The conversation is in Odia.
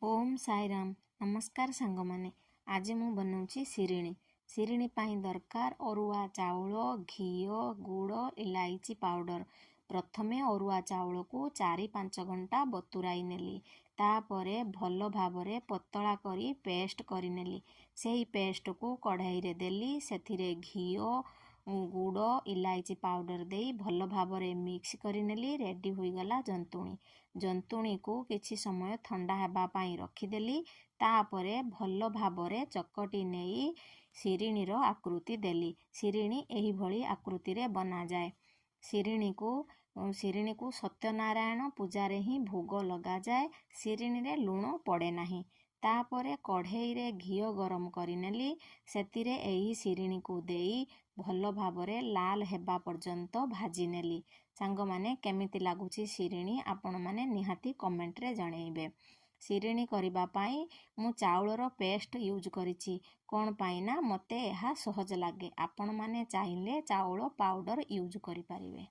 ଓମ୍ ସାଇରାମ। ନମସ୍କାର ସାଙ୍ଗମାନେ, ଆଜି ମୁଁ ବନାଉଛି ଶିରିଣୀ। ଶିରିଣୀ ପାଇଁ ଦରକାର ଅରୁଆ ଚାଉଳ, ଘିଅ, ଗୁଡ଼, ଇଲାଇଚି ପାଉଡ଼ର। ପ୍ରଥମେ ଅରୁଆ ଚାଉଳକୁ 4-5 ଘଣ୍ଟା ବତୁରାଇ ନେଲି। ତାପରେ ଭଲ ଭାବରେ ପତଳା କରି ପେଷ୍ଟ କରିନେଲି। ସେହି ପେଷ୍ଟକୁ କଢ଼େଇରେ ଦେଲି। ସେଥିରେ ଘିଅ, ଗୁଡ଼, ଇଲାଇଚି ପାଉଡ଼ର ଦେଇ ଭଲ ଭାବରେ ମିକ୍ସ କରିନେଲି। ରେଡ଼ି ହୋଇଗଲା ଜନ୍ତୁଣୀ। ଜନ୍ତୁଣୀକୁ କିଛି ସମୟ ଥଣ୍ଡା ହେବା ପାଇଁ ରଖିଦେଲି। ତାପରେ ଭଲ ଭାବରେ ଚକଟି ନେଇ ଶିରିଣୀର ଆକୃତି ଦେଲି। ଶିରିଣୀ ଏହିଭଳି ଆକୃତିରେ ବନାଯାଏ। ଶିରିଣୀକୁ ସତ୍ୟନାରାୟଣ ପୂଜାରେ ହିଁ ଭୋଗ ଲଗାଯାଏ। ଶିରିଣୀରେ ଲୁଣ ପଡ଼େ ନାହିଁ। ତାପରେ କଢ଼େଇରେ ଘିଅ ଗରମ କରିନେଲି। ସେଥିରେ ଏହି ଶିରିଣୀକୁ ଦେଇ ଭଲ ଭାବରେ ଲାଲ ହେବା ପର୍ଯ୍ୟନ୍ତ ଭାଜି ନେଲି। ସାଙ୍ଗମାନେ, କେମିତି ଲାଗୁଛି ଶିରିଣୀ, ଆପଣମାନେ ନିହାତି କମେଣ୍ଟରେ ଜଣେଇବେ। ଶିରିଣୀ କରିବା ପାଇଁ ମୁଁ ଚାଉଳର ପେଷ୍ଟ ୟୁଜ୍ କରିଛି। କ'ଣ ପାଇଁ ନା ମୋତେ ଏହା ସହଜ ଲାଗେ। ଆପଣମାନେ ଚାହିଁଲେ ଚାଉଳ ପାଉଡ଼ର ୟୁଜ୍ କରିପାରିବେ।